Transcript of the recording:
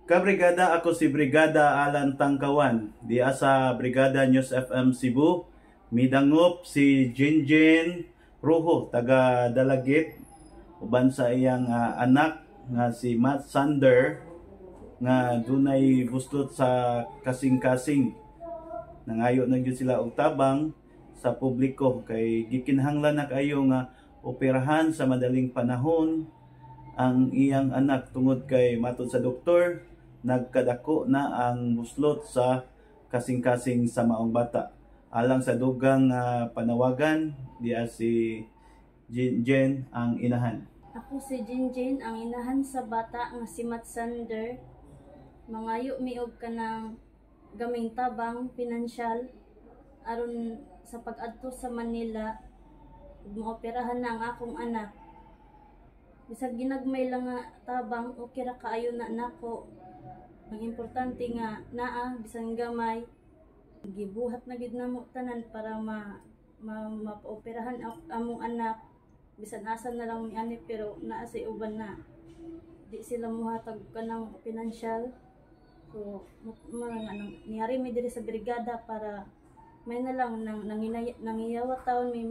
Kabrigada, ako si Brigada Alan Tangkawan. Diha sa Brigada News FM Cebu. Midangop si Jinjin Ruho, taga Dalagit, uban sa iyang anak nga si Matt Sander nga dunay buslot sa kasing-kasing. Nangayo na gyud sila og tabang sa publiko kay gikinahanglan na kaayo nga operahan sa madaling panahon ang iyang anak tungod kay matod sa doktor, nagkadako na ang buslot sa kasing-kasing sa maong bata. Alang sa dugang panawagan, diha si Jen ang inahan. Ako si Jinjin, ang inahan sa bata nga si Matt Sander. Mangayo mi og kanang gaming tabang pinansyal aron sa pag-adto sa Manila ug maoperahan na ang akong anak. Bisag ginagmay lang nga tabang, okay ra kaayo na nako. Ang importante nga naa bisan gamay. Gibuhat na gid namo tanan para ma mapaoperahan ang among anak, bisan asa na lang mi ani, pero naa say uban na di sila muhatag kanang pinansyal. So mo nga nang niari mi diri sa brigada para may na lang nang nangiyawat taon mi.